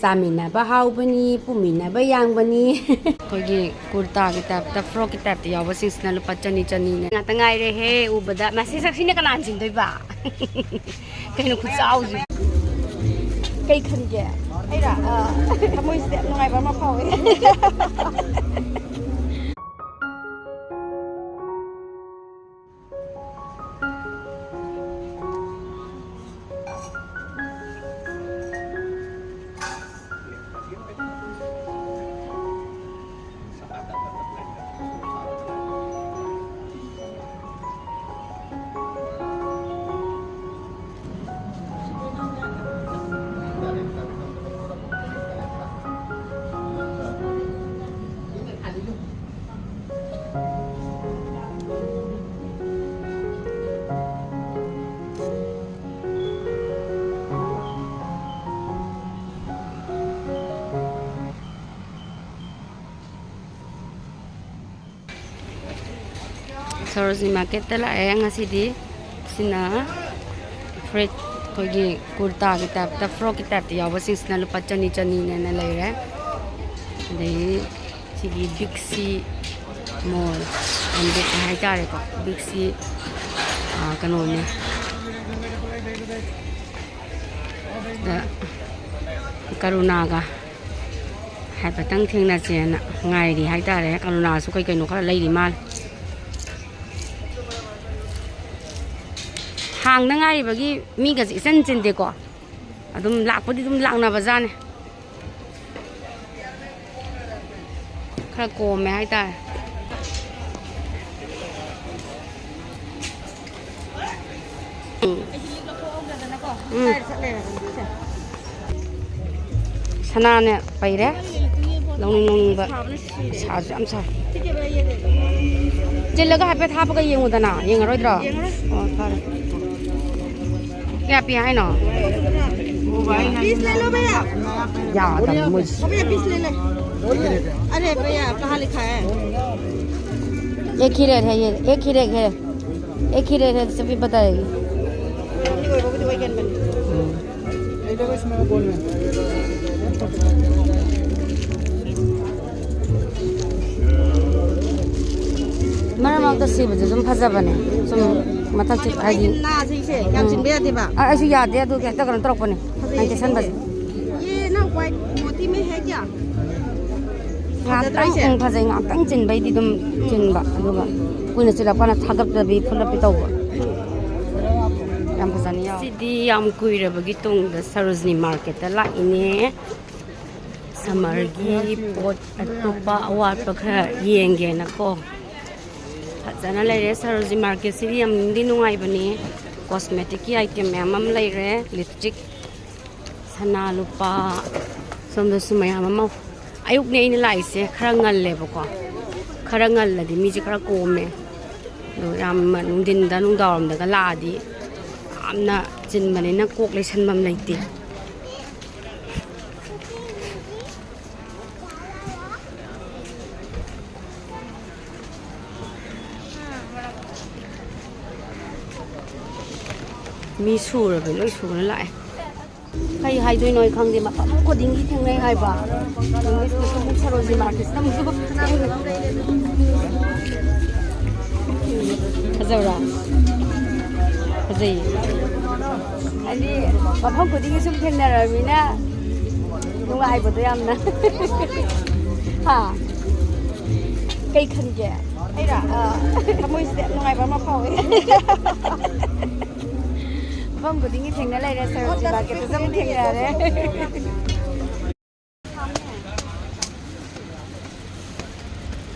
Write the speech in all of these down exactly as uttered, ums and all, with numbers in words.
ꯆꯥꯃꯤꯟꯅꯕ ꯍꯥꯎꯕꯅꯤ, ꯄꯨꯃꯤꯟꯅꯕ ꯌꯥꯡꯕꯅꯤ꯫ ꯑꯩꯈꯣꯏꯒꯤ ꯀꯨꯔꯇꯥꯒꯤ ꯇꯥꯏꯞꯇ, ꯐ꯭ꯔꯣꯛꯀꯤ ꯇꯥꯏꯞꯇ ꯌꯥꯎꯕꯁꯤꯡꯁꯤꯅ ꯂꯨꯄꯥ ꯆꯅꯤ, ꯆꯅꯤꯅꯦ꯫ ꯉꯥꯛꯇ ꯉꯥꯏꯔꯦꯍꯦ ꯎꯕꯗ꯫ ꯃꯁꯤ ꯁꯛꯁꯤꯅ ꯀꯅꯥꯅ ꯆꯤꯟꯗꯣꯏꯕ? ꯀꯩꯅꯣ ꯈꯨꯠꯆꯥꯎꯁꯤ꯫ ꯀꯩ ꯈꯟꯒꯦ? ꯑꯩꯔꯥ? ꯑ, ꯊꯃꯣꯏꯁꯤꯗ ꯌꯥꯝ ꯅꯨꯡꯉꯥꯏꯕ ꯑꯃ ꯐꯥꯎꯋꯦ꯫ ꯁꯣꯔꯣꯖꯤꯅꯤ ꯃꯥꯔꯀꯦꯠꯇ ꯂꯥꯛꯑꯦ ꯉꯁꯤꯗꯤ꯫ ꯁꯤꯅ ꯐꯨꯔꯤꯠ, ꯑꯩꯈꯣꯏꯒꯤ ꯀꯨꯔꯇꯥꯒꯤ ꯇꯥꯏꯞꯇ, ꯐ꯭ꯔꯣꯛꯀꯤ ꯇꯥꯏꯞꯇ ꯌꯥꯎꯕꯁꯤꯡꯁꯤꯅ ꯂꯨꯄꯥ ꯆꯅꯤ, ꯆꯅꯤꯅꯦꯅ ꯂꯩꯔꯦ꯫ ꯑꯗꯒꯤ ꯁꯤꯒꯤ ꯕꯤꯛ ꯁꯤ ꯃꯣꯜ, ꯑꯦꯝꯕꯤꯛ ꯍꯥꯏꯇꯥꯔꯦꯀꯣ, ꯕꯤꯛ ꯁꯤ, ꯑꯥ, ꯀꯩꯅꯣꯅꯦ꯫ ꯁꯤꯗ ꯀꯔꯨꯅꯥꯒ ꯍꯥꯏꯐꯦꯠꯇꯪ ꯊꯦꯡꯅꯁꯦꯅ ꯉꯥꯏꯔꯤ ꯍꯥꯏꯇꯥꯔꯦ꯫ ꯀꯔꯨꯅꯥꯁꯨ ꯀꯩ ꯀꯩꯅꯣ ꯈꯔ ꯂꯩꯔꯤ ꯃꯥꯜꯂꯦ꯫ ꯍꯥꯡꯗ ꯉꯥꯏꯔꯤꯕꯒꯤ ꯃꯤꯒꯁꯦ ꯏꯆꯟ ꯆꯤꯟꯗꯦꯀꯣ꯫ ꯑꯗꯨꯝ ꯂꯥꯛꯄꯨꯗꯤ ꯑꯗꯨꯝ ꯂꯥꯛꯅꯕꯖꯥꯠꯅꯦ꯫ ꯈꯔ ꯀꯣꯝꯃꯦ ꯍꯥꯏꯇꯥꯔꯦ꯫ ꯎꯝ꯫ ꯎꯝ꯫ ꯁꯅꯥꯅꯦ ꯄꯩꯔꯦ꯫ ꯂꯧꯅꯤꯡ ꯂꯧꯅꯤꯡꯕ꯫ ꯁꯥꯁꯨ ꯌꯥꯝ ꯁꯥꯏ꯫ ꯆꯤꯜꯂꯒ ꯍꯥꯏꯐꯦꯠ ꯍꯥꯞꯄꯒ ꯌꯦꯡꯉꯨꯗꯅ꯫ ꯌꯦꯡꯉꯔꯣꯏꯗ꯭ꯔꯣ? ꯌꯦꯡꯉꯔꯣꯏ꯫ ꯑꯣ, ꯐꯔꯦ꯫ ꯀꯌꯥ ꯄꯤ ꯍꯥꯏꯅꯣ? पीस ले लो भैया। ꯌꯥꯗꯕꯅꯤ ꯃꯣꯏꯁꯦ꯫ ओ भैया, पीस ले ले। अरे भैया, कहाँ लिखा है? एक ही रेट है ये, एक ही रेट है, एक ही रेट है, सभी बताएगी। वो भी तो वही कहने बने। हम्म। ये देखो, इसमें वो बोल रहे हैं। ꯃꯔꯛ ꯃꯔꯛꯇ ꯁꯤꯕꯁꯨ ꯑꯗꯨꯝ ꯐꯖꯕꯅꯦ꯫ ꯁꯨꯝ ꯃꯊꯛꯁꯦ ꯍꯥꯏꯗꯤ, ꯅꯥꯁꯦ ꯏꯆꯦ, ꯌꯥꯝ ꯎꯝ꯫ ꯆꯤꯟꯕ ꯌꯥꯗꯦꯕ꯫ ꯑ, ꯑꯩꯁꯨ ꯌꯥꯗꯦ, ꯑꯗꯨꯒꯤ ꯍꯦꯛꯇ ꯀꯩꯅꯣ ꯇꯧꯔꯛꯄꯅꯦ꯫ ꯐꯖꯩ, ꯅꯪ ꯀꯦꯁꯟꯕꯁꯦ꯫ ꯌꯦ, ꯅꯪ white ꯃꯣꯇꯤ ꯃꯦ ꯍꯦ ꯀꯌꯥ? ꯉꯥꯛꯇꯪ, ꯐꯖꯗ꯭ꯔꯣ ꯏꯆꯦ? ꯎꯝ, ꯐꯖꯩ꯫ ꯉꯥꯛꯇꯪ ꯆꯤꯟꯕꯩꯗꯤ ꯑꯗꯨꯝ ꯆꯤꯟꯕ, ꯑꯗꯨꯒ ꯀꯨꯏꯅ ꯆꯤꯜꯂꯛꯄꯅ ꯊꯥꯒꯠꯇꯕꯤ ꯐꯨꯜꯂꯞꯄꯤ ꯇꯧꯕ꯫ ꯌꯥꯝ ꯐꯖꯅ ꯌꯥꯎꯋꯦ꯫ ꯁꯤꯗꯤ ꯌꯥꯝ ꯀꯨꯏꯔꯕꯒꯤ ꯇꯨꯡꯗ ꯁꯔꯣꯖꯤꯅꯤ ꯃꯥꯔꯀꯦꯠꯇ ꯂꯥꯛꯏꯅꯦ꯫ ꯁꯝꯃꯔꯒꯤ ꯄꯣꯠ ꯑꯇꯣꯞꯄ ꯑꯋꯥꯠꯄ ꯈꯔ ꯌꯦꯡꯒꯦꯅꯀꯣ꯫ ꯐꯖꯅ ꯂꯩꯔꯦ꯫ ꯁꯔꯣꯖꯤꯅꯤ ꯃꯥꯔꯀꯦꯠꯁꯤꯗꯤ ꯌꯥꯝ ꯅꯨꯡꯗꯤ ꯅꯨꯡꯉꯥꯏꯕꯅꯤ꯫ ꯀꯣꯁꯃꯦꯇꯤꯛꯀꯤ ꯑꯥꯏꯇꯦꯝ ꯃꯌꯥꯝ ꯑꯃ ꯂꯩꯔꯦ꯫ ꯂꯤꯞꯁꯇꯤꯛ, ꯁꯅꯥ ꯂꯨꯄꯥ, ꯁꯣꯝꯗꯁꯨ ꯃꯌꯥꯝ ꯑꯃ꯫ ꯑꯌꯨꯛꯅꯦ ꯑꯩꯅ ꯂꯥꯛꯏꯁꯦ, ꯈꯔ ꯉꯜꯂꯦꯕꯀꯣ꯫ ꯈꯔ ꯉꯜꯂꯗꯤ ꯃꯤꯁꯦ ꯈꯔ ꯀꯣꯝꯃꯦ꯫ ꯑꯗꯣ ꯌꯥꯝ ꯅꯨꯡꯊꯤꯟꯗ, ꯅꯨꯡꯗꯥꯡꯋꯥꯏꯔꯝꯗꯒ ꯂꯥꯛꯑꯗꯤ ꯌꯥꯝꯅ ꯆꯤꯟꯕꯅꯤꯅ ꯀꯣꯛ ꯂꯩꯁꯟꯐꯝ ꯂꯩꯇꯦ꯫ ꯃꯤ ꯁꯨꯔꯕꯅꯤ, ꯂꯣꯏ ꯁꯨꯅ ꯂꯥꯛꯑꯦ꯫ ꯀꯩ ꯍꯥꯏꯗꯣꯏꯅꯣ ꯑꯩ ꯈꯪꯗꯦ, ꯃꯐꯝ ꯈꯨꯗꯤꯡꯒꯤ ꯊꯦꯡꯅꯩ ꯍꯥꯏꯕ꯫ ꯏꯪꯂꯤꯁꯇꯁꯨ ꯑꯃꯨꯛ ꯁꯔꯣꯖꯤ ꯃꯥꯔꯀꯦꯠꯁꯤꯗ ꯑꯃꯨꯛꯁꯨ ꯊꯦꯡꯅꯩ꯫ ꯐꯖꯕ꯭ꯔꯥ? ꯐꯖꯩꯌꯦ꯫ ꯍꯥꯏꯗꯤ ꯃꯐꯝ ꯈꯨꯗꯤꯡꯒꯤ ꯁꯨꯝ ꯊꯦꯡꯅꯔꯕꯅꯤꯅ ꯅꯨꯡꯉꯥꯏꯕꯗꯣ ꯌꯥꯝꯅ꯫ ꯍꯥ? ꯀꯩ ꯈꯟꯒꯦ? ꯑꯩꯔꯣ? ꯑꯥ꯫ ꯊꯃꯣꯏꯁꯤꯗ ꯌꯥꯝ ꯅꯨꯡꯉꯥꯏꯕ ꯑꯃ ꯐꯥꯎꯋꯦ꯫ ꯃꯐꯝ ꯈꯨꯗꯤꯡꯒꯤ ꯊꯦꯡꯅ ꯂꯩꯔꯦ, ꯁꯔꯣꯖꯤ ꯃꯥꯔꯀꯦꯠꯇꯁꯨ ꯑꯃꯨꯛ ꯊꯦꯡꯅꯔꯦ꯫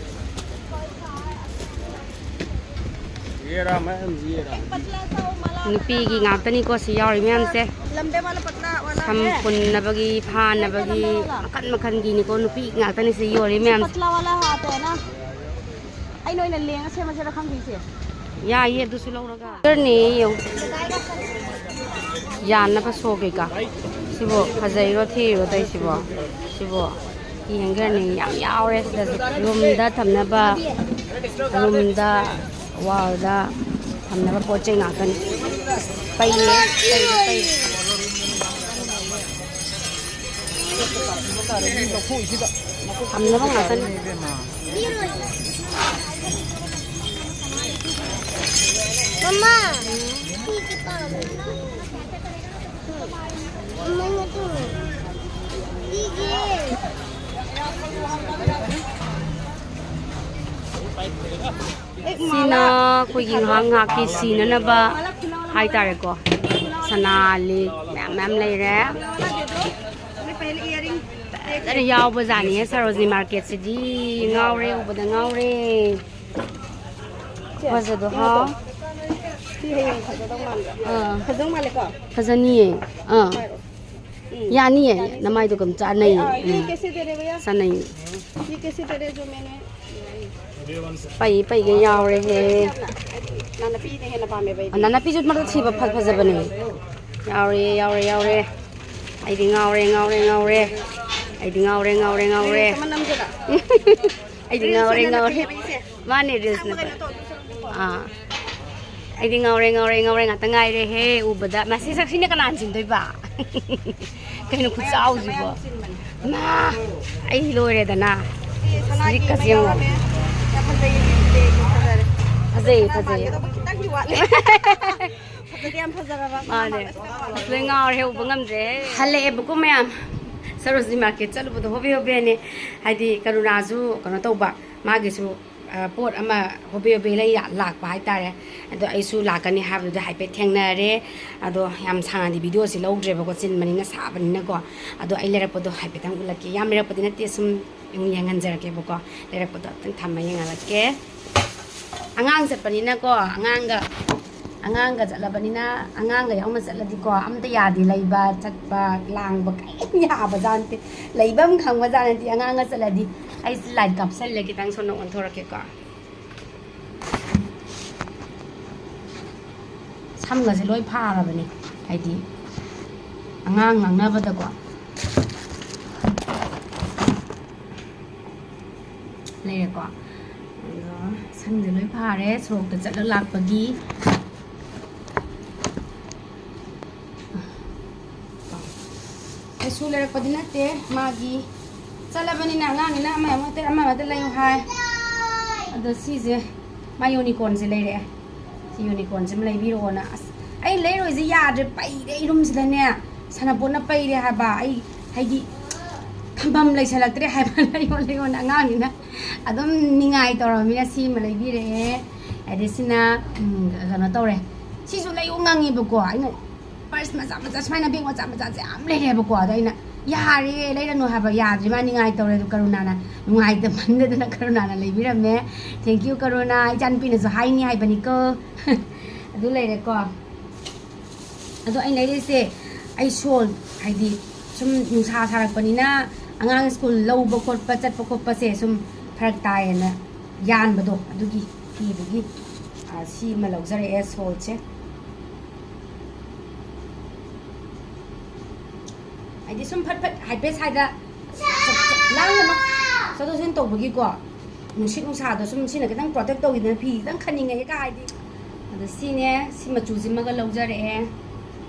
ꯅꯨꯄꯤꯒꯤ ꯉꯥꯛꯇꯅꯤꯀꯣ ꯁꯤ ꯌꯥꯎꯔꯤ ꯃꯌꯥꯝꯁꯦ꯫ ꯁꯝ ꯄꯨꯟꯅꯕꯒꯤ, ꯐꯥꯅꯕꯒꯤ, ꯃꯈꯟ ꯃꯈꯟꯒꯤꯅꯤꯀꯣ, ꯅꯨꯄꯤ ꯉꯥꯛꯇꯅꯤ ꯁꯤ ꯌꯣꯜꯂꯤ ꯃꯌꯥꯝꯁꯦ꯫ ꯑꯩꯅ ꯑꯣꯏꯅ ꯂꯦꯡꯉ ꯁꯦꯝꯃꯁꯤꯔ ꯈꯪꯗꯦ ꯏꯆꯦ꯫ ꯌꯥꯏꯌꯦ, ꯑꯗꯨꯁꯨ ꯂꯧꯔꯒ꯫ ꯀꯔꯅꯤ ꯌꯦꯡꯉꯨ꯫ ꯌꯥꯟꯅꯕ ꯁꯣ ꯀꯩꯀꯥ꯫ ꯁꯤꯕꯨ ꯐꯖꯩꯔꯣ ꯊꯤꯔꯤꯔꯣ ꯇꯧꯔꯤꯁꯤꯕꯣ? ꯁꯤꯕꯨ ꯌꯦꯡꯒ꯭ꯔꯅꯤ, ꯌꯥꯝ ꯌꯥꯎꯔꯦ ꯁꯤꯗꯁꯨ꯫ ꯔꯨꯝꯗ ꯊꯝꯅꯕ, ꯔꯨꯝꯗ, ꯋꯥꯜꯗ ꯊꯝꯅꯕ ꯄꯣꯠ ꯆꯩ ꯉꯥꯛꯇꯅꯤ꯫ ꯑꯁ, ꯄꯩꯌꯦ, ꯄꯩꯌꯦ, ꯄꯩꯌꯦ꯫ ꯊꯝꯅꯕ ꯉꯥꯛꯇꯅꯤ꯫ ꯃꯃꯥ, ꯁꯤꯁꯦ ꯄꯥꯝꯃꯦ꯫ ꯃꯃꯥ, ꯁꯤꯁꯦ꯫ ꯁꯤꯅ ꯑꯩꯈꯣꯏꯒꯤ ꯉꯥꯏꯍꯥꯛ ꯉꯥꯏꯍꯥꯛꯀꯤ ꯁꯤꯅꯅꯕ ꯍꯥꯏꯇꯥꯔꯦꯀꯣ꯫ ꯁꯅꯥ, ꯂꯤꯛ ꯃꯌꯥꯝ ꯃꯌꯥꯝ ꯂꯩꯔꯦ꯫ ꯐꯖꯅ ꯌꯥꯎꯕꯖꯥꯠꯅꯤꯍꯦ ꯁꯔꯣꯖꯤꯅꯤ ꯃꯥꯔꯀꯦꯠꯁꯤꯗꯤ꯫ ꯉꯥꯎꯔꯦ, ꯎꯕꯗ ꯉꯥꯎꯔꯦ꯫ ꯐꯖꯗꯣ ꯍꯥꯎ꯫ ꯁꯤ ꯍꯌꯦꯡ ꯐꯖꯗꯧ ꯃꯥꯟꯕ꯭ꯔꯥ? ꯑꯥ꯫ ꯐꯖꯗꯧ ꯃꯥꯜꯂꯦꯀꯣ? ꯐꯖꯅꯤꯌꯦ꯫ ꯑꯥ꯫ ꯄꯥꯏꯔꯣ꯫ ꯎꯝ꯫ ꯌꯥꯅꯤꯌꯦ, ꯌꯥꯅꯤ꯫ ꯅꯃꯥꯏꯗꯣ ꯀꯝ ꯆꯥꯅꯩꯌꯦ꯫ ꯑ, ये ꯎꯝ꯫ कैसे दे रहे भैया? ꯆꯥꯅꯩꯌꯦ꯫ ये कैसे दे रहे जो मैंने ꯄꯩ, ꯄꯩꯒꯩ ꯌꯥꯎꯔꯦꯍꯦ꯫ ꯅꯥꯅꯞꯄꯤꯅ ꯍꯦꯟꯅ ꯄꯥꯝꯃꯦꯕ ꯑꯩꯗꯤ꯫ ꯅꯥꯅꯞꯄꯤꯁꯨ ꯃꯔꯛꯇ ꯊꯤꯕ ꯐ-, ꯐꯖꯕꯅꯦ꯫ ꯌꯥꯎꯔꯦ, ꯌꯥꯎꯔꯦ, ꯌꯥꯎꯔꯦ꯫ ꯑꯩꯗꯤ ꯉꯥꯎꯔꯦ, ꯉꯥꯎꯔꯦ, ꯉꯥꯎꯔꯦ꯫ ꯑꯩꯗꯤ ꯉꯥꯎꯔꯦ, ꯉꯥꯎꯔꯦ, ꯉꯥꯎꯔꯦ꯫ Reels ꯑꯃ ꯅꯝꯁꯤꯔ? ꯑꯩꯗꯤ Reels ꯉꯥꯎꯔꯦ, ꯑꯣꯏꯅ ꯉꯥꯎꯔꯦ꯫ ꯅꯝꯕꯤꯒꯦꯕ ꯑꯩꯁꯦ꯫ ꯃꯥꯅꯦ, reels ꯏꯁꯥꯃꯛ ꯅꯝꯕ꯫ ꯀꯩꯅꯣ ꯇꯧꯗꯣꯏ ꯁꯔꯨꯛꯄꯨꯗꯤꯀꯣ꯫ ꯑꯥ꯫ ꯑꯩꯗꯤ ꯉꯥꯎꯔꯦ, ꯉꯥꯎꯔꯦ, ꯉꯥꯎꯔꯦ ꯉꯥꯛꯇ ꯉꯥꯏꯔꯦꯍꯦ ꯎꯕꯗ꯫ ꯃꯁꯤ ꯁꯛꯁꯤꯅ ꯀꯅꯥꯅ ꯆꯤꯟꯗꯣꯏꯕ? ꯀꯩꯅꯣ ꯈꯨꯠꯆꯥꯎꯁꯤꯕꯣ? ꯃꯌꯥꯝ ꯆꯤꯟꯕꯅꯦ꯫ ꯃꯥ, ꯑꯩ ꯂꯣꯏꯔꯦꯗꯅ꯫ ꯁꯤ ꯁꯅꯥꯒꯤ ꯑꯃ ꯂꯤꯛꯀꯁꯦ ꯌꯦꯡꯉꯣ꯫ ꯌꯥꯎꯔꯝꯃꯦ꯫ ꯌꯥꯝ ꯐꯖꯩꯌꯦ, ꯐꯖꯩ, ꯐꯖꯔꯦ꯫ ꯐꯖꯩꯌꯦ, ꯁꯅꯥ ꯐꯖꯩꯌꯦ꯫ ꯃꯥꯟꯒꯗꯧꯕ ꯈꯤꯇꯪꯗꯤ ꯋꯥꯠꯂꯦ꯫ ꯐꯖꯗꯤ ꯌꯥꯝ ꯐꯖꯔꯕ꯫ ꯃꯥꯅꯦ꯫ ꯑꯁ, ꯂꯣꯏ ꯉꯥꯎꯔꯦ, ꯎꯕ ꯉꯝꯗ꯭ꯔꯦꯍꯦ꯫ ꯍꯜꯂꯛꯑꯦꯕꯀꯣ ꯃꯌꯥꯝ꯫ ꯁꯔꯣꯖꯤꯅꯤ ꯃꯥꯔꯀꯦꯠ ꯆꯠꯂꯨꯕꯗꯣ ꯍꯣꯕꯦ ꯍꯣꯕꯦꯅꯦ꯫ ꯍꯥꯏꯗꯤ ꯀꯔꯨꯅꯥꯁꯨ ꯀꯩꯅꯣ ꯇꯧꯕ, ꯃꯥꯒꯤꯁꯨ ꯑ, ꯄꯣꯠ ꯑꯃ ꯍꯣꯕꯦ ꯍꯣꯕꯦ ꯂꯩ ꯂꯥꯛꯄ ꯍꯥꯏꯇꯥꯔꯦ꯫ ꯑꯗꯣ ꯑꯩꯁꯨ ꯂꯥꯛꯀꯅꯤ ꯍꯥꯏꯕꯗꯨꯗ ꯍꯥꯏꯐꯦꯠ ꯊꯦꯡꯅꯔꯦ꯫ ꯑꯗꯣ ꯌꯥꯝ ꯁꯥꯡꯅꯗꯤ video ꯁꯦ ꯂꯧꯗ꯭ꯔꯦꯕꯀꯣ, ꯆꯤꯟꯕꯅꯤꯅ, ꯁꯥꯕꯅꯤꯅꯀꯣ꯫ ꯑꯗꯣ ꯑꯩ ꯂꯩꯔꯛꯄꯗꯣ ꯍꯥꯏꯐꯦꯠꯇꯪ ꯎꯠꯂꯛꯀꯦ꯫ ꯌꯥꯝ ꯂꯩꯔꯛꯄꯗꯤ ꯅꯠꯇꯦ, ꯁꯨꯝ ꯌꯦꯡꯍꯟꯖꯔꯛꯀꯦꯕꯀꯣ꯫ ꯂꯩꯔꯛꯄꯗꯣ ꯑꯝꯇꯪ ꯊꯝꯃ ꯌꯦꯡꯍꯜꯂꯛꯀꯦ꯫ ꯑꯉꯥꯡ ꯆꯠꯄꯅꯤꯅꯀꯣ, ꯑꯉꯥꯡꯒ ꯑꯉꯥꯡꯒ ꯆꯠꯂꯕꯅꯤꯅ, ꯑꯉꯥꯡꯒ ꯌꯥꯎꯅ ꯆꯠꯂꯗꯤꯀꯣ, ꯑꯝꯇ ꯌꯥꯗꯦ, ꯂꯩꯕ, ꯆꯠꯄ, ꯂꯥꯡꯕ ꯀꯔꯤꯝ ꯌꯥꯕꯖꯥꯠ ꯅꯠꯇꯦ, ꯂꯩꯐꯝ ꯈꯪꯕꯖꯥꯠ ꯅꯠꯇꯦ ꯑꯉꯥꯡꯒ ꯆꯠꯂꯗꯤ꯫ ꯑꯩꯁꯦ light ꯀꯥꯞꯁꯜꯂꯦ, ꯈꯤꯇꯪ ꯁꯣꯝꯗ ꯑꯣꯟꯊꯣꯔꯛꯀꯦꯀꯣ꯫ ꯁꯝꯒꯁꯦ ꯂꯣꯏ ꯐꯥꯔꯕꯅꯦ, ꯍꯥꯏꯗꯤ ꯑꯉꯥꯡ ꯉꯥꯡꯅꯕꯗꯀꯣ꯫ ꯂꯩꯔꯦꯀꯣ꯫ ꯑꯗꯣ ꯁꯝꯁꯦ ꯂꯣꯏ ꯐꯥꯔꯦ, ꯁꯣꯔꯣꯛꯇ ꯆꯠꯂ ꯂꯥꯛꯄꯒꯤ꯫ ꯀꯩꯁꯨ ꯂꯩꯔꯛꯄꯗꯤ ꯅꯠꯇꯦ, ꯃꯥꯒꯤ ꯆꯠꯂꯕꯅꯤꯅ ꯑꯉꯥꯡꯅꯤꯅ ꯑꯃ ꯑꯃ ꯑꯃ ꯑꯃ ꯂꯩꯌꯨ ꯍꯥꯏ꯫ ꯑꯗꯣ ꯁꯤꯁꯦ ꯃꯥ ꯌꯨꯅꯤꯀꯣꯔꯟꯁꯦ ꯂꯩꯔꯛꯑꯦ꯫ ꯁꯤ ꯌꯨꯅꯤꯀꯣꯔꯟꯁꯤꯃ ꯂꯩꯕꯤꯔꯛꯑꯣꯅ꯫ ꯑꯁ, ꯑꯩ ꯂꯩꯔꯣꯏꯁꯦ ꯌꯥꯗ꯭ꯔꯦ, ꯄꯩꯔꯦ ꯏꯔꯨꯝꯁꯤꯗꯅꯦ꯫ ꯁꯥꯟꯅꯄꯣꯠꯅ ꯄꯩꯔꯦ ꯍꯥꯏꯕ꯫ ꯑꯩ ꯍꯥꯏꯗꯤ ꯊꯝꯐꯝ ꯂꯩꯁꯜꯂꯛꯇ꯭ꯔꯦ ꯍꯥꯏꯕ꯫ ꯂꯩꯌꯣ ꯂꯩꯌꯣꯅ ꯑꯉꯥꯡꯅꯤꯅ ꯑꯗꯨꯝ ꯅꯤꯡꯉꯥꯏ ꯇꯧꯔꯃꯤꯅ ꯁꯤꯃ ꯂꯩꯕꯤꯔꯛꯑꯦ꯫ ꯑꯗꯩ ꯁꯤꯅ, ꯎꯝ, ꯀꯩꯅꯣ ꯇꯧꯔꯦ꯫ ꯁꯤꯁꯨ ꯂꯩꯌꯣ ꯉꯪꯉꯦꯕꯀꯣ꯫ ꯑꯩꯅ ꯄꯔꯁ ꯃꯆꯥ ꯃꯆꯥ ꯁꯨꯃꯥꯏꯅ ꯕꯦꯒ ꯃꯆꯥ ꯃꯆꯥꯁꯦ ꯌꯥꯝ ꯂꯩꯔꯦꯕꯀꯣ꯫ ꯑꯗꯣ ꯑꯩꯅ ꯌꯥꯔꯦ, ꯂꯩꯔꯅꯨ ꯍꯥꯏꯕ꯫ ꯌꯥꯗ꯭ꯔꯤ, ꯃꯥ ꯅꯤꯡꯉꯥꯏ ꯇꯧꯔꯦ꯫ ꯑꯗꯣ ꯀꯔꯨꯅꯥꯅ ꯅꯨꯡꯉꯥꯏꯇꯃꯟꯗꯗꯅ ꯀꯔꯨꯅꯥꯅ ꯂꯩꯕꯤꯔꯝꯃꯦ꯫ Thank you ꯀꯔꯨꯅꯥ, ꯏꯆꯥꯅꯨꯄꯤꯅꯁꯨ ꯍꯥꯏꯅꯤ ꯍꯥꯏꯕꯅꯤꯀꯣ꯫ ꯑꯗꯨ ꯂꯩꯔꯦꯀꯣ꯫ ꯑꯗꯣ ꯑꯩꯅ ꯂꯩꯔꯤꯁꯦ ꯑꯩ ꯁꯣꯜ, ꯍꯥꯏꯗꯤ ꯁꯨꯝ ꯅꯨꯡꯁꯥ ꯁꯥꯔꯛꯄꯅꯤꯅ ꯑꯉꯥꯡ ꯁ꯭ꯀꯨꯜ ꯂꯧꯕ ꯈꯣꯠꯄ ꯆꯠꯄ ꯈꯣꯠꯄꯁꯦ ꯁꯨꯝ ꯐꯔꯛ ꯇꯥꯏꯌꯦꯅ ꯌꯥꯟꯕꯗꯣ, ꯑꯗꯨꯒꯤ ꯐꯤꯗꯨꯒꯤ, ꯑ, ꯁꯤ ꯑꯃ ꯂꯧꯖꯔꯛꯑꯦ ꯁꯣꯜꯁꯦ꯫ ꯍꯥꯏꯗꯤ ꯁꯨꯝ ꯐꯠ ꯐꯠ ꯍꯥꯏꯐꯦꯠ ꯁ꯭ꯋꯥꯏꯗ ꯂꯥꯡꯒꯅꯨ, ꯆꯠꯊꯣꯛ ꯆꯠꯁꯤꯟ ꯇꯧꯕꯒꯤꯀꯣ꯫ ꯅꯨꯡꯁꯤꯠ ꯅꯨꯡꯁꯥꯗꯣ ꯁꯨꯝ ꯁꯤꯅ ꯈꯤꯇꯪ ꯄ꯭ꯔꯣꯇꯦꯛ ꯇꯧꯈꯤꯗꯅ ꯐꯤ ꯈꯤꯇꯪ ꯈꯟꯅꯤꯡꯉꯛꯑꯦ ꯀꯥ ꯍꯥꯏꯗꯤ꯫ ꯑꯗꯣ ꯁꯤꯅꯦ, ꯁꯤ ꯃꯆꯨꯁꯤꯃꯒ ꯂꯧꯖꯔꯛꯑꯦ꯫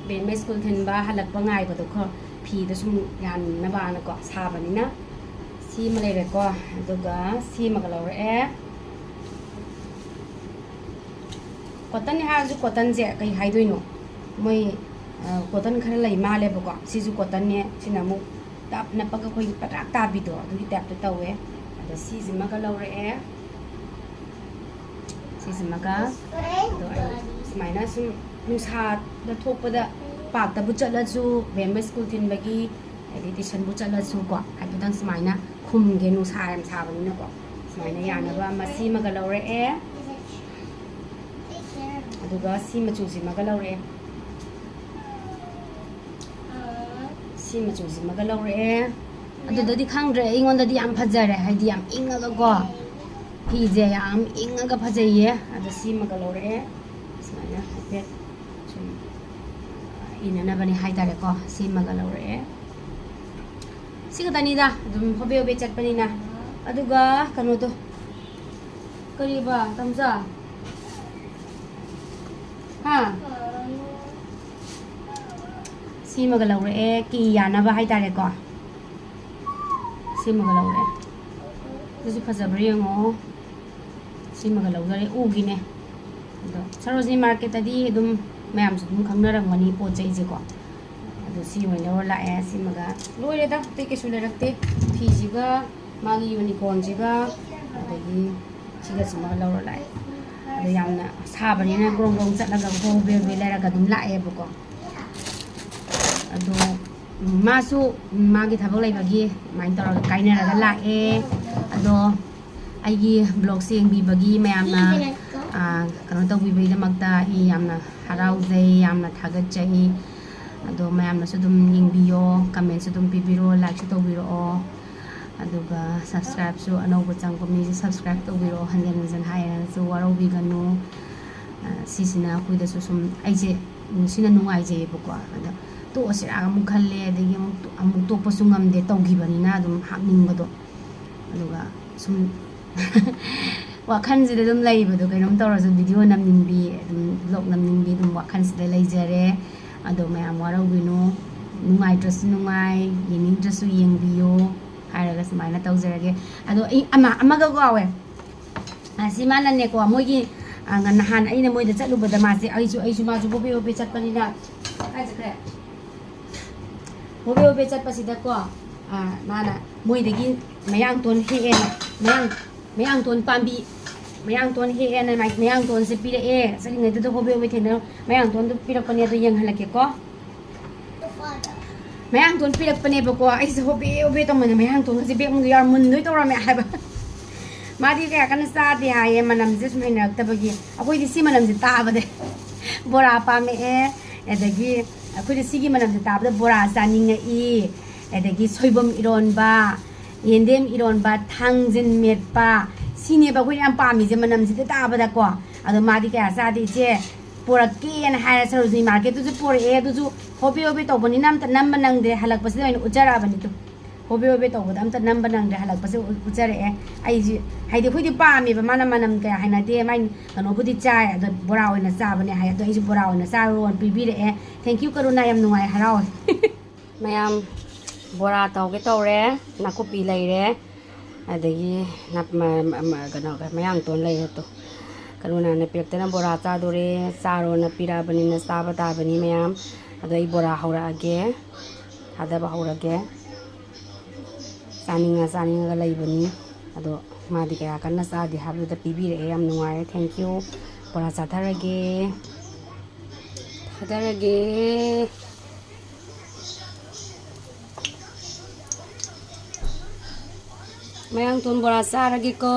ꯕꯦꯝꯃ ꯁ꯭ꯀꯨꯜ ꯊꯤꯟꯕ ꯍꯜꯂꯛꯄ ꯉꯥꯏꯕꯗꯣ ꯈꯣ-, ꯐꯤꯗꯣ ꯁꯨꯝ ꯌꯥꯟꯅꯕꯅꯀꯣ ꯁꯥꯕꯅꯤꯅ꯫ ꯁꯤ ꯑꯃ ꯂꯩꯔꯦꯀꯣ꯫ ꯑꯗꯨꯒ ꯁꯤ ꯑꯃꯒ ꯂꯧꯔꯛꯑꯦ꯫ ꯀꯣꯇꯟꯅꯦ ꯍꯥꯏꯔꯁꯨ ꯀꯣꯇꯟꯁꯦ ꯀꯩ ꯍꯥꯏꯗꯣꯏꯅꯣ? ꯃꯣꯏ, ꯑ, ꯀꯣꯇꯟ ꯈꯔ ꯂꯩ ꯃꯥꯜꯂꯦꯕꯀꯣ꯫ ꯁꯤꯁꯨ ꯀꯣꯇꯟꯅꯦ꯫ ꯁꯤꯅ ꯑꯃꯨꯛ ꯇꯞ ꯅꯞꯄꯒ ꯑꯩꯈꯣꯏꯒꯤ ꯄꯗ꯭ꯔꯥꯛ ꯇꯥꯕꯤꯗꯣ, ꯑꯗꯨꯒꯤ ꯇꯥꯏꯞꯇ ꯇꯧꯋꯦ꯫ ꯑꯗꯣ ꯁꯤꯁꯤꯃꯒ ꯂꯧꯔꯛꯑꯦ꯫ ꯁꯤꯁꯤꯃꯒ꯫ ꯑꯗꯣ ꯑꯩ ꯁꯨꯃꯥꯏꯅ ꯁꯨꯝ ꯅꯨꯡꯁꯥꯗ ꯊꯣꯛꯄꯗ ꯄꯥꯔꯛꯇꯕꯨ ꯆꯠꯂꯁꯨ, ꯕꯦꯝꯃ ꯁ꯭ꯀꯨꯜ ꯊꯤꯟꯕꯒꯤ, ꯑꯗꯩ ꯇ꯭ꯌꯨꯁꯟꯕꯨ ꯆꯠꯂꯁꯨꯀꯣ, ꯍꯥꯏꯐꯦꯠꯇꯪ ꯁꯨꯃꯥꯏꯅ ꯈꯨꯝꯒꯦ, ꯅꯨꯡꯁꯥ ꯌꯥꯝ ꯁꯥꯕꯅꯤꯅꯀꯣ꯫ ꯁꯨꯃꯥꯏꯅ ꯌꯥꯅꯕ ꯑꯃ ꯁꯤꯃꯒ ꯂꯧꯔꯛꯑꯦ꯫ ꯑꯗꯨꯒ ꯁꯤ ꯃꯆꯨꯁꯤꯃꯒ ꯂꯧꯔꯛꯑꯦ꯫ ꯁꯤ ꯃꯆꯨꯁꯤꯃꯒ ꯂꯧꯔꯛꯑꯦ꯫ ꯑꯗꯨꯗꯗꯤ ꯈꯪꯗ꯭ꯔꯦ, ꯑꯩꯉꯣꯟꯗꯗꯤ ꯌꯥꯝ ꯐꯖꯔꯦ, ꯍꯥꯏꯗꯤ ꯌꯥꯝ ꯏꯪꯉꯒꯀꯣ, ꯐꯤꯁꯦ ꯌꯥꯝ ꯏꯪꯉꯒ ꯐꯖꯩꯌꯦ꯫ ꯑꯗꯣ ꯁꯤꯃꯒ ꯂꯧꯔꯛꯑꯦ꯫ ꯁꯨꯃꯥꯏꯅ ꯍꯥꯏꯐꯦꯠ ꯁꯨꯝ ꯏꯅꯅꯕꯅꯦ ꯍꯥꯏꯇꯥꯔꯦꯀꯣ꯫ ꯁꯤꯃꯒ ꯂꯧꯔꯛꯑꯦ꯫ ꯁꯤ ꯈꯛꯇꯅꯤꯗ, ꯑꯗꯨꯝ ꯍꯣꯕꯦ ꯍꯣꯕꯦ ꯆꯠꯄꯅꯤꯅ꯫ ꯑꯗꯨꯒ ꯀꯩꯅꯣꯗꯣ, ꯀꯔꯤꯕ, ꯇꯝꯆꯥ? ꯍꯥ? ꯁꯤꯃꯒ ꯂꯧꯔꯛꯑꯦ, ꯀꯤ ꯌꯥꯅꯕ ꯍꯥꯏꯇꯥꯔꯦꯀꯣ꯫ ꯁꯤꯃꯒ ꯂꯧꯔꯛꯑꯦ꯫ ꯑꯗꯨꯁꯨ ꯐꯖꯕ꯭ꯔꯥ ꯌꯦꯡꯉꯣ꯫ ꯁꯤꯃꯒ ꯂꯧꯖꯔꯦ, ꯎꯒꯤꯅꯦ꯫ ꯑꯗꯣ ꯁꯔꯣꯖꯤꯅꯤ ꯃꯥꯔꯀꯦꯠꯇꯗꯤ ꯑꯗꯨꯝ ꯃꯌꯥꯝꯁꯨ ꯑꯗꯨꯝ ꯈꯪꯅꯔꯝꯒꯅꯤ ꯄꯣꯠ ꯆꯩꯁꯦꯀꯣ꯫ ꯑꯗꯣ ꯁꯤ ꯑꯣꯏꯅ ꯂꯧꯔ ꯂꯥꯛꯑꯦ꯫ ꯁꯤꯃꯒ ꯂꯣꯏꯔꯦꯗ, ꯑꯇꯩ ꯀꯩꯁꯨ ꯂꯩꯔꯛꯇꯦ꯫ ꯐꯤꯁꯤꯒ ꯃꯥꯒꯤ ꯌꯨꯅꯤꯀꯣꯔꯟꯁꯤꯒ ꯑꯗꯒꯤ ꯁꯤꯒꯁꯤꯃꯒ ꯂꯧꯔ ꯂꯥꯛꯑꯦ꯫ ꯑꯗꯣ ꯌꯥꯝꯅ ꯁꯥꯕꯅꯤꯅ ꯒ꯭ꯔꯣꯡ ꯒ꯭ꯔꯣꯡ ꯆꯠꯂꯒ ꯍꯣꯕꯦ ꯍꯣꯕꯦ ꯂꯩꯔꯒ ꯑꯗꯨꯝ ꯂꯥꯛꯑꯦꯕꯀꯣ꯫ ꯑꯗꯣ ꯎꯝ, ꯃꯥꯁꯨ ꯎꯝ, ꯃꯥꯒꯤ ꯊꯕꯛ ꯂꯩꯕꯒꯤ ꯑꯗꯨꯃꯥꯏꯅ ꯇꯧꯔꯒ ꯀꯥꯏꯅꯔꯒ ꯂꯥꯛꯑꯦ꯫ ꯑꯗꯣ ꯑꯩꯒꯤ ꯕ꯭ꯂꯣꯒꯁꯦ ꯌꯦꯡꯕꯤꯕꯒꯤ ꯃꯌꯥꯝꯅ ꯑꯥ, ꯀꯩꯅꯣ ꯇꯧꯕꯤꯕꯒꯤꯗꯃꯛꯇ ꯑꯩ ꯌꯥꯝꯅ ꯍꯔꯥꯎꯖꯩ, ꯌꯥꯝꯅ ꯊꯥꯒꯠꯆꯩ꯫ ꯑꯗꯣ ꯃꯌꯥꯝꯅꯁꯨ ꯑꯗꯨꯝ ꯌꯦꯡꯕꯤꯌꯣ, ꯀꯃꯦꯟꯁꯨ ꯑꯗꯨꯝ ꯄꯤꯕꯤꯔꯣ, ꯂꯥꯏꯛꯁꯨ ꯇꯧꯕꯤꯔꯛꯑꯣ꯫ ꯑꯗꯨꯒ ꯁꯕꯁꯀ꯭ꯔꯥꯏꯕꯁꯨ ꯑꯅꯧꯕ ꯆꯪꯉꯛꯄ ꯃꯤꯁꯦ ꯁꯕꯁꯀ꯭ꯔꯥꯏꯕ ꯇꯧꯕꯤꯔꯛꯑꯣ, ꯍꯟꯖꯤꯟ ꯍꯟꯖꯤꯟ ꯍꯥꯏꯔꯁꯨ ꯋꯥꯔꯧꯕꯤꯒꯅꯨ꯫ ꯑ, ꯁꯤꯁꯤꯅ ꯑꯩꯈꯣꯏꯗꯁꯨ ꯁꯨꯝ ꯑꯩꯁꯦ ꯅꯨꯡꯁꯤꯅ ꯅꯨꯡꯉꯥꯏꯖꯩꯌꯦꯕꯀꯣ꯫ ꯑꯗ ꯇꯣꯛꯑꯁꯤꯔꯥ ꯑꯃꯨꯛ ꯈꯜꯂꯦ, ꯑꯗꯒꯤ ꯑꯃꯨꯛ, ꯑꯃꯨꯛ ꯇꯣꯛꯄꯁꯨ ꯉꯝꯗꯦ, ꯇꯧꯈꯤꯕꯅꯤꯅ ꯑꯗꯨꯝ ꯍꯥꯞꯅꯤꯡꯕꯗꯣ꯫ ꯑꯗꯨꯒ ꯁꯨꯝ ꯋꯥꯈꯜꯁꯤꯗ ꯑꯗꯨꯝ ꯂꯩꯕꯗꯣ, ꯀꯩꯅꯣꯝ ꯇꯧꯔꯁꯨ ꯚꯤꯗꯤꯑꯣ ꯅꯝꯅꯤꯡꯕꯤ, ꯑꯗꯨꯝ ꯕ꯭ꯂꯣꯒ ꯅꯝꯅꯤꯡꯕꯤ ꯑꯗꯨꯝ ꯋꯥꯈꯜꯁꯤꯗ ꯂꯩꯖꯔꯦ꯫ ꯑꯗꯣ ꯃꯌꯥꯝ ꯋꯥꯔꯧꯕꯤꯅꯨ, ꯅꯨꯡꯉꯥꯏꯇ꯭ꯔꯁꯨ ꯅꯨꯡꯉꯥꯏ, ꯌꯦꯡꯅꯤꯡꯗ꯭ꯔꯁꯨ ꯌꯦꯡꯕꯤꯌꯨ ꯍꯥꯏꯔꯒ ꯁꯨꯃꯥꯏꯅ ꯇꯧꯖꯔꯒꯦ꯫ ꯑꯗꯣ ꯑꯩ ꯑꯃ, ꯑꯃꯒ ꯀꯥꯎꯋꯦ꯫ ꯑ, ꯁꯤ ꯃꯥꯅꯅꯦꯀꯣ, ꯃꯣꯏꯒꯤ, ꯑ, ꯉ-, ꯅꯍꯥꯟ ꯑꯩꯅ ꯃꯣꯏꯗ ꯆꯠꯂꯨꯕꯗ ꯃꯥꯁꯦ, ꯑꯩꯁꯨ, ꯑꯩꯁꯨ ꯃꯥꯁꯨ ꯍꯣꯕꯦ ꯍꯣꯕꯦ ꯆꯠꯄꯅꯤꯅ, ꯀꯥꯏ ꯆꯠꯈ꯭ꯔꯦ? ꯍꯣꯕꯦ ꯍꯣꯕꯦ ꯆꯠꯄꯁꯤꯗꯀꯣ, ꯑ, ꯃꯥꯅ ꯃꯣꯏꯗꯒꯤ ꯃꯌꯥꯡꯇꯣꯟ ꯍꯦꯛꯑꯦꯅ, ꯃꯌꯥꯡ, ꯃꯌꯥꯡꯇꯣꯟ ꯄꯥꯝꯕꯤ, ꯃꯌꯥꯡꯇꯣꯟ ꯍꯦꯛꯑꯦꯅ ꯃꯥꯏ-, ꯃꯌꯥꯡꯇꯣꯟꯁꯦ ꯄꯤꯔꯛꯑꯦ꯫ ꯆꯠꯂꯤꯉꯩꯗꯨꯗ ꯍꯣꯕꯦ ꯍꯣꯕꯦ ꯊꯦꯡꯅꯔ ꯃꯌꯥꯡꯇꯣꯟꯗꯣ ꯄꯤꯔꯛꯄꯅꯦ꯫ ꯑꯗꯣ ꯌꯦꯡꯍꯜꯂꯛꯀꯦꯀꯣ꯫ ꯃꯌꯥꯡꯇꯣꯟ ꯄꯤꯔꯛꯄꯅꯦꯕꯀꯣ꯫ ꯑꯩꯁꯦ ꯍꯣꯕꯦ ꯍꯣꯕꯦ ꯇꯧꯃꯟꯗꯅ ꯃꯌꯥꯡꯇꯣꯟꯒꯁꯦ ꯕꯦꯛ ꯃꯅꯨꯡꯗ ꯌꯥꯎꯔ ꯃꯨꯟꯗꯣꯏ ꯇꯧꯔꯝꯃꯦ ꯍꯥꯏꯕ꯫ ꯃꯥꯗꯤ ꯀꯌꯥ ꯀꯟꯅ ꯆꯥꯗꯦ ꯍꯥꯏꯌꯦ, ꯃꯅꯝꯁꯦ ꯁꯨꯝ ꯍꯩꯅꯔꯛꯇꯕꯒꯤ꯫ ꯑꯩꯈꯣꯏꯗꯤ ꯁꯤ ꯃꯅꯝꯁꯦ ꯇꯥꯕꯗ ꯕꯣꯔꯥ ꯄꯥꯝꯃꯛꯑꯦ, ꯑꯗꯒꯤ ꯑꯩꯈꯣꯏꯗꯤ ꯁꯤꯒꯤ ꯃꯅꯝꯁꯦ ꯇꯥꯕꯗ ꯕꯣꯔꯥ ꯆꯥꯅꯤꯡꯉꯛꯏ, ꯑꯗꯒꯤ ꯁꯣꯏꯕꯨꯝ ꯏꯔꯣꯟꯕ, ꯌꯦꯟꯗꯦꯝ ꯏꯔꯣꯟꯕ, ꯊꯥꯡꯖꯤꯟ ꯃꯦꯠꯄ, ꯁꯤꯅꯦꯕ ꯑꯩꯈꯣꯏꯅ ꯌꯥꯝ ꯄꯥꯝꯃꯤꯁꯦ ꯃꯅꯝꯁꯤꯗ ꯇꯥꯕꯗꯀꯣ꯫ ꯑꯗꯣ ꯃꯥꯗꯤ ꯀꯌꯥ ꯆꯥꯗꯦ꯫ "ꯏꯆꯦ, ꯄꯣꯔꯛꯀꯦꯅ" ꯍꯥꯏꯔ ꯁꯔꯣꯖꯤꯅꯤ ꯃꯥꯔꯀꯦꯠꯇꯨꯁꯨ ꯄꯣꯔꯛꯑꯦ꯫ ꯑꯗꯨꯁꯨ ꯍꯣꯕꯦ ꯍꯣꯕꯦ ꯇꯧꯕꯅꯤꯅ ꯑꯝꯇ ꯅꯝꯕ ꯅꯪꯗ꯭ꯔꯦ꯫ ꯍꯜꯂꯛꯄꯁꯤꯗ ꯑꯣꯏꯅ ꯎꯠꯆꯔꯛꯑꯕꯅꯤ꯫ ꯇꯨ, ꯍꯣꯕꯦ ꯍꯣꯕꯦ ꯇꯧꯕꯗ ꯑꯝꯇ ꯅꯝꯕ ꯅꯪꯗ꯭ꯔꯦ, ꯍꯜꯂꯛꯄꯁꯦ ꯎ-, ꯎꯠꯆꯔꯛꯑꯦ꯫ ꯑꯩꯁꯦ, ꯍꯥꯏꯗꯤ, ꯑꯩꯈꯣꯏꯗꯤ ꯄꯥꯝꯃꯦꯕ, ꯃꯥꯅ ꯃꯅꯝ ꯀꯌꯥ ꯍꯩꯅꯗꯦ, ꯃꯥꯏ ꯀꯩꯅꯣꯕꯨꯗꯤ ꯆꯥꯏ, ꯑꯗꯣ ꯕꯣꯔꯥ ꯑꯣꯏꯅ ꯆꯥꯕꯅꯦ ꯍꯥꯏ꯫ ꯑꯗꯣ ꯑꯩꯁꯨ ꯕꯣꯔꯥ ꯑꯣꯏꯅ ꯆꯥꯔꯣꯅ ꯄꯤꯕꯤꯔꯛꯑꯦ꯫ Thank you ꯀꯔꯨꯅꯥ, ꯌꯥꯝ ꯅꯨꯡꯉꯥꯏ, ꯍꯔꯥꯎꯋꯦ꯫ ꯃꯌꯥꯝ, ꯕꯣꯔꯥ ꯇꯧꯒꯦ ꯇꯧꯔꯦ꯫ ꯅꯥꯀꯨꯞꯄꯤ ꯂꯩꯔꯦ, ꯑꯗꯒꯤ ꯅꯞ-, ꯃ-, ꯃ-, ꯃ-, ꯀꯩꯅꯣ, ꯃꯌꯥꯡꯇꯣꯟ ꯂꯩꯔꯦ ꯇꯨ꯫ ꯀꯔꯨꯅꯥꯅ ꯄꯤꯔꯛꯇꯅ ꯕꯣꯔꯥ ꯆꯥꯗꯣꯔꯦ꯫ ꯆꯥꯔꯣꯅ ꯄꯤꯔꯛꯑꯕꯅꯤꯅ ꯆꯥꯕ ꯇꯥꯕꯅꯤ ꯃꯌꯥꯝ꯫ ꯑꯗꯣ ꯑꯩ ꯕꯣꯔꯥ ꯍꯧꯔꯛꯑꯒꯦ, ꯊꯥꯗꯕ ꯍꯧꯔꯒꯦ꯫ ꯆꯥꯅꯤꯡꯉ ꯆꯥꯅꯤꯡꯉꯒ ꯂꯩꯕꯅꯤ꯫ ꯑꯗꯣ ꯃꯥꯗꯤ ꯀꯌꯥ ꯀꯟꯅ ꯆꯥꯗꯦ ꯍꯥꯏꯕꯗꯨꯗ ꯄꯤꯕꯤꯔꯛꯑꯦ꯫ ꯌꯥꯝ ꯅꯨꯡꯉꯥꯏꯔꯦ꯫ Thank you꯫ ꯕꯣꯔꯥ ꯆꯥꯊꯔꯒꯦ꯫ ꯊꯥꯗꯔꯒꯦ꯫ ꯃꯌꯥꯡꯇꯣꯟ ꯕꯣꯔꯥ ꯆꯥꯔꯒꯦꯀꯣ꯫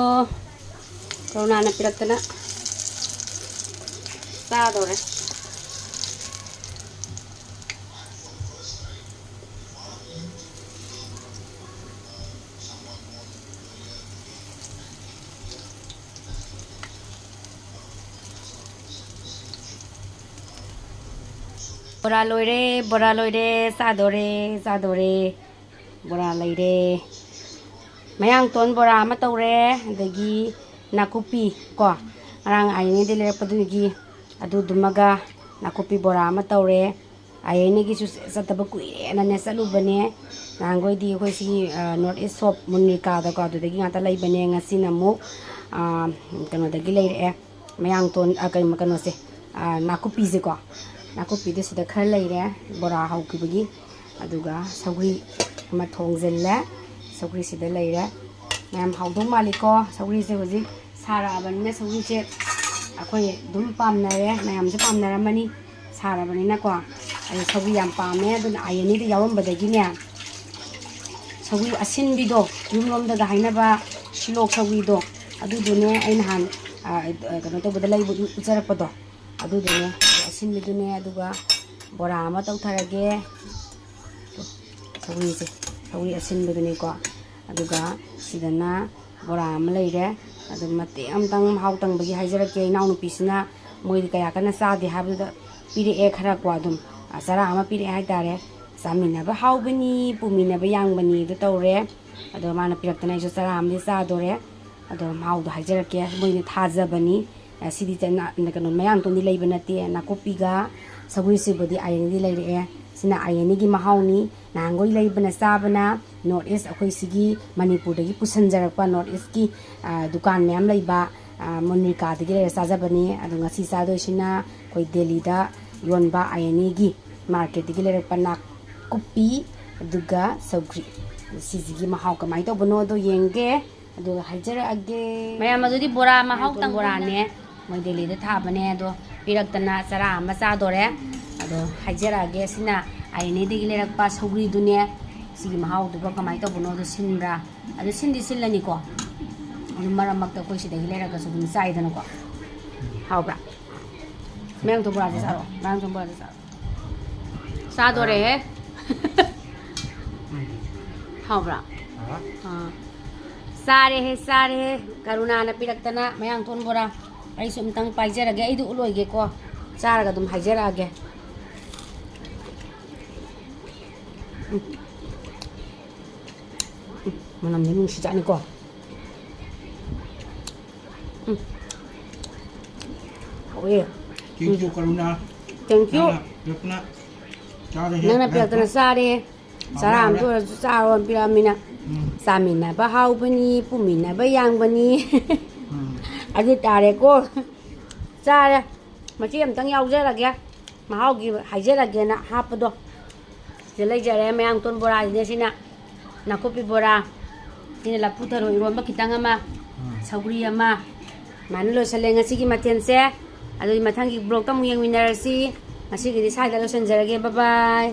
ꯀꯔꯨꯅꯥꯅ ꯄꯤꯔꯛꯇꯅ ꯆꯥꯗꯧꯔꯦ꯫ ꯕꯣꯔꯥ ꯂꯣꯏꯔꯦ, ꯕꯣꯔꯥ ꯂꯣꯏꯔꯦ, ꯆꯥꯗꯣꯔꯦ, ꯆꯥꯗꯣꯔꯦ꯫ ꯕꯣꯔꯥ ꯂꯩꯔꯦ꯫ ꯃꯌꯥꯡꯇꯣꯟ ꯕꯣꯔꯥ ꯑꯃ ꯇꯧꯔꯦ, ꯑꯗꯒꯤ ꯅꯥꯀꯨꯞꯄꯤ ꯀꯣ, ꯉꯔꯥꯡ ꯑꯥꯏꯅꯦꯗꯤ ꯂꯩꯔꯛꯄꯗꯨꯒꯤ ꯑꯗꯨꯗꯨꯃꯒ ꯅꯥꯀꯨꯞꯄꯤ ꯕꯣꯔꯥ ꯑꯃ ꯇꯧꯔꯦ꯫ ꯑꯥꯏ ꯑꯦꯟ ꯑꯦꯒꯤꯁꯨ ꯆꯠꯇꯕ ꯀꯨꯏꯔꯦꯅꯅꯦ ꯆꯠꯂꯨꯕꯅꯦ꯫ ꯅꯍꯥꯟꯈꯣꯏꯗꯤ ꯑꯩꯈꯣꯏ ꯁꯤꯒꯤ, ꯑ, North East Shop ꯃꯨꯅꯤꯀꯥꯗꯀꯣ, ꯑꯗꯨꯗꯒꯤ ꯉꯥꯛꯇ ꯂꯩꯕꯅꯦ꯫ ꯉꯁꯤꯅ ꯑꯃꯨꯛ, ꯑ, ꯀꯩꯅꯣꯗꯒꯤ ꯂꯩꯔꯛꯑꯦ, ꯃꯌꯥꯡꯇꯣꯟ, ꯑ, ꯀꯩꯅꯣ, ꯀꯩꯅꯣꯁꯦ, ꯑ, ꯅꯥꯀꯨꯞꯄꯤꯁꯦꯀꯣ꯫ ꯅꯥꯀꯨꯞꯄꯤꯗꯨ ꯁꯤꯗ ꯈꯔ ꯂꯩꯔꯦ, ꯕꯣꯔꯥ ꯍꯧꯈꯤꯕꯒꯤ꯫ ꯑꯗꯨꯒ ꯁꯧꯒ꯭ꯔꯤ ꯑꯃ ꯊꯣꯡꯖꯤꯜꯂꯦ꯫ ꯁꯧꯒ꯭ꯔꯤꯁꯤꯗ ꯂꯩꯔꯦ꯫ ꯃꯌꯥꯝ ꯍꯥꯎꯗꯧ ꯃꯥꯜꯂꯤꯀꯣ꯫ ꯁꯧꯒ꯭ꯔꯤꯁꯦ ꯍꯧꯖꯤꯛ ꯁꯥꯔꯛꯑꯕꯅꯤꯅ ꯁꯧꯒ꯭ꯔꯤꯁꯦ ꯑꯩꯈꯣꯏ ꯑꯗꯨꯝ ꯄꯥꯝꯅꯔꯦ, ꯃꯌꯥꯝꯁꯨ ꯄꯥꯝꯅꯔꯝꯃꯅꯤ꯫ ꯁꯥꯔꯕꯅꯤꯅꯀꯣ꯫ ꯑꯩ ꯁꯧꯒ꯭ꯔꯤ ꯌꯥꯝ ꯄꯥꯝꯃꯦ, ꯑꯗꯨꯅ ꯑꯥꯏ ꯑꯦꯟ ꯏꯗ ꯌꯥꯎꯔꯝꯕꯗꯒꯤꯅꯦ ꯁꯧꯒ꯭ꯔꯤ ꯑꯁꯤꯟꯕꯤꯗꯣ, ꯌꯨꯝꯂꯣꯝꯗꯒ ꯍꯥꯏꯅꯕ ꯁꯤꯂꯣꯛ ꯁꯧꯒ꯭ꯔꯤꯗꯣ, ꯑꯗꯨꯗꯨꯅꯦ ꯑꯩ ꯅꯍꯥꯟ, ꯑ, ꯀꯩꯅꯣ ꯇꯧꯕꯗ ꯂꯩꯕ ꯎ-, ꯎꯠꯆꯔꯛꯄꯗꯣ, ꯑꯗꯨꯗꯨꯅꯦ꯫ ꯑꯁꯤꯟꯕꯤꯗꯨꯅꯦ, ꯑꯗꯨꯒ ꯕꯣꯔꯥ ꯑꯃ ꯇꯧꯊꯔꯒꯦ꯫ ꯁꯧꯒ꯭ꯔꯤꯁꯦ, ꯁꯧꯒ꯭ꯔꯤ ꯑꯁꯤꯟꯕꯗꯨꯅꯤꯀꯣ꯫ ꯑꯗꯨꯒ ꯁꯤꯗꯅ ꯕꯣꯔꯥ ꯑꯃ ꯂꯩꯔꯦ꯫ ꯑꯗꯨ ꯃꯇꯦꯛ ꯑꯃꯇꯪ ꯃꯍꯥꯎ ꯇꯪꯕꯒꯤ ꯍꯥꯏꯖꯔꯛꯀꯦ꯫ ꯏꯅꯥꯎꯅꯨꯄꯤꯁꯤꯅ ꯃꯣꯏꯗꯤ ꯀꯌꯥ ꯀꯟꯅ ꯆꯥꯗꯦ ꯍꯥꯏꯕꯗꯨꯗ ꯄꯤꯔꯛꯑꯦ ꯈꯔ ꯀꯣ, ꯑꯗꯨꯝ, ꯑ, ꯆꯔꯥ ꯑꯃ ꯄꯤꯔꯛꯑꯦ ꯍꯥꯏꯇꯥꯔꯦ꯫ ꯆꯥꯃꯤꯟꯅꯕ ꯍꯥꯎꯕꯅꯤ, ꯄꯨꯃꯤꯟꯅꯕ ꯌꯥꯡꯕꯅꯤ ꯑꯗꯨ ꯇꯧꯔꯦ꯫ ꯑꯗꯣ ꯃꯥꯅ ꯄꯤꯔꯛꯇꯅ ꯑꯩꯁꯨ ꯆꯔꯥ ꯑꯃꯗꯤ ꯆꯥꯗꯣꯔꯦ꯫ ꯑꯗꯣ ꯃꯍꯥꯎꯗꯣ ꯍꯥꯏꯖꯔꯛꯀꯦ, ꯃꯣꯏꯅ ꯊꯥꯖꯕꯅꯤ꯫ ꯑ, ꯁꯤꯗꯤ ꯆꯅꯥ-, ꯀꯩꯅꯣ, ꯃꯌꯥꯡꯇꯣꯟꯗꯤ ꯂꯩꯕ ꯅꯠꯇꯦ꯫ ꯅꯥꯀꯨꯞꯄꯤꯒ ꯁꯧꯒ꯭ꯔꯤ ꯁꯤꯕꯨꯗꯤ ꯑꯥꯏ ꯑꯦꯟ ꯏꯗꯤ ꯂꯩꯔꯛꯑꯦ꯫ ꯁꯤꯅ ꯑꯥꯏ ꯑꯦꯟ ꯏꯒꯤ ꯃꯍꯥꯎꯅꯤ꯫ ꯅꯍꯥꯟꯈꯣꯏ ꯂꯩꯕꯅ ꯆꯥꯕꯅ ꯅꯣꯔꯠ ꯏꯁ, ꯑꯩꯈꯣꯏ ꯁꯤꯒꯤ ꯃꯅꯤꯄꯨꯔꯗꯒꯤ ꯄꯨꯁꯟꯖꯔꯛꯄ ꯅꯣꯔꯠ ꯏꯁꯀꯤ, ꯑ, ꯗꯨꯀꯥꯟ ꯃꯌꯥꯝ ꯂꯩꯕ, ꯑ, ꯃꯣꯅꯤꯀꯥꯗꯒꯤ ꯂꯩꯔ ꯆꯥꯖꯕꯅꯤ꯫ ꯑꯗꯣ ꯉꯁꯤ ꯆꯥꯗꯣꯏꯁꯤꯅ ꯑꯩꯈꯣꯏ ꯗꯦꯜꯂꯤꯗ ꯌꯣꯟꯕ ꯑꯥꯏ ꯑꯦꯟ ꯏꯒꯤ ꯃꯥꯔꯀꯦꯠꯇꯒꯤ ꯂꯩꯔꯛꯄ ꯅꯥꯀꯨꯞꯄꯤ, ꯑꯗꯨꯒ ꯁꯧꯒ꯭ꯔꯤ꯫ ꯁꯤꯁꯤꯒꯤ ꯃꯍꯥꯎ ꯀꯃꯥꯏꯅ ꯇꯧꯕꯅꯣꯗꯣ ꯌꯦꯡꯒꯦ, ꯑꯗꯨꯒ ꯍꯥꯏꯖꯔꯛꯑꯒꯦ꯫ ꯃꯌꯥꯝ, ꯑꯗꯨꯗꯤ ꯕꯣꯔꯥ ꯃꯍꯥꯎ ꯇꯪ ꯕꯣꯔꯥꯅꯦ, ꯃꯣꯏ ꯗꯦꯜꯂꯤꯗ ꯊꯥꯕꯅꯦ, ꯑꯗꯣ ꯄꯤꯔꯛꯇꯅ ꯆꯔꯥ ꯑꯃ ꯆꯥꯗꯣꯔꯦ꯫ ꯑꯗꯣ ꯍꯥꯏꯖꯔꯛꯑꯒꯦ, ꯁꯤꯅ ꯑꯥꯏ ꯑꯦꯟ ꯏꯗꯒꯤ ꯂꯩꯔꯛꯄ ꯁꯧꯒ꯭ꯔꯤꯗꯨꯅꯦ꯫ ꯁꯤꯒꯤ ꯃꯍꯥꯎꯗꯨꯒ ꯀꯃꯥꯏꯅ ꯇꯧꯕꯅꯣꯗꯣ, ꯁꯤꯟꯕ꯭ꯔꯥ? ꯑꯗꯨ ꯁꯤꯟꯗꯤ ꯁꯤꯜꯂꯅꯤꯀꯣ, ꯑꯗꯨ ꯃꯔꯛ ꯃꯔꯛꯇ ꯑꯩꯈꯣꯏ ꯁꯤꯗꯒꯤ ꯂꯩꯔꯒꯁꯨ ꯑꯗꯨꯝ ꯆꯥꯏꯗꯅꯀꯣ꯫ ꯍꯥꯎꯕ꯭ꯔꯥ? ꯃꯌꯥꯡꯇꯣꯟ ꯕꯣꯔꯥꯁꯦ ꯆꯥꯔꯣ, ꯃꯌꯥꯡꯇꯣꯟ ꯕꯣꯔꯥꯁꯦ ꯆꯥꯔꯣ꯫ ꯆꯥꯗꯣꯔꯦꯍꯦ꯫ ꯍꯥꯎꯕ꯭ꯔꯥ? ꯑꯥ꯫ ꯆꯥꯔꯦꯍꯦ, ꯆꯥꯔꯦꯍꯦ꯫ ꯀꯔꯨꯅꯥꯅ ꯄꯤꯔꯛꯇꯅ ꯃꯌꯥꯡꯇꯣꯟ ꯕꯣꯔꯥ꯫ ꯑꯩꯁꯨ ꯑꯝꯇꯪ ꯄꯥꯏꯖꯔꯒꯦ꯫ ꯑꯩꯗꯤ ꯎꯠꯂꯣꯏꯒꯦꯀꯣ꯫ ꯆꯥꯔꯒ ꯑꯗꯨꯝ ꯍꯥꯏꯖꯔꯛꯑꯒꯦ꯫ ꯎꯝ꯫ ꯎꯝ, ꯃꯅꯝꯗꯤ ꯅꯨꯡꯁꯤꯖꯥꯠꯅꯤꯀꯣ꯫ ꯎꯝ꯫ ꯍꯥꯎꯋꯦ꯫ Thank you, ꯀꯔꯨꯅꯥ꯫ Thank you꯫ ꯅꯪꯅ ꯄꯤꯔꯛꯇꯅ ꯆꯥꯔꯦꯍꯦ, ꯅꯪꯅ ꯄꯤꯔꯛꯇꯅ ꯃꯌꯥꯝ ꯆꯥꯔꯦ꯫ ꯆꯔꯥ ꯍꯥꯎꯔꯦ, ꯑꯃꯇ ꯍꯥꯎꯔꯦ꯫ ꯑꯣꯏꯔꯁꯨ ꯆꯥꯔꯣ ꯄꯤꯔꯛꯑꯃꯤꯅ꯫ ꯎꯝ꯫ ꯆꯥꯃꯤꯟꯅꯕ ꯍꯥꯎꯕꯅꯤ, ꯄꯨꯃꯤꯟꯅꯕ ꯌꯥꯡꯕꯅꯤ꯫ ꯎꯝ꯫ ꯑꯗꯨ ꯇꯥꯔꯦꯀꯣ꯫ ꯆꯥꯔꯦ꯫ ꯃꯆꯦ ꯑꯝꯇꯪ ꯌꯥꯎꯖꯔꯒꯦ꯫ ꯃꯍꯥꯎꯒꯤ ꯍꯥꯏꯖꯔꯒꯦꯅ ꯍꯥꯞꯄꯗꯣ꯫ ꯁꯤꯗ ꯂꯩꯖꯔꯦ ꯃꯌꯥꯡꯇꯣꯟ ꯕꯣꯔꯥꯁꯤꯅꯦ ꯁꯤꯅ꯫ ꯅꯥꯀꯨꯞꯄꯤ ꯕꯣꯔꯥ꯫ ꯁꯤꯅ ꯂꯐꯨ ꯊꯔꯣ ꯏꯔꯣꯟꯕ ꯈꯤꯇꯪ ꯑꯃ, ꯎꯝ꯫ ꯁꯧꯒ꯭ꯔꯤ ꯑꯃ꯫ ꯑꯗꯨꯃꯥꯏꯅ ꯂꯣꯏꯁꯤꯜꯂꯦ ꯉꯁꯤꯒꯤ ꯃꯊꯦꯜꯁꯦ꯫ ꯑꯗꯨꯗꯤ ꯃꯊꯪꯒꯤ vlogꯇ ꯑꯃꯨꯛ ꯌꯦꯡꯃꯤꯟꯅꯔꯁꯤ꯫ ꯉꯁꯤꯒꯤꯗꯤ ꯁ꯭ꯋꯥꯏꯗ ꯂꯣꯏꯁꯤꯟꯖꯔꯒꯦ꯫ Bye bye꯫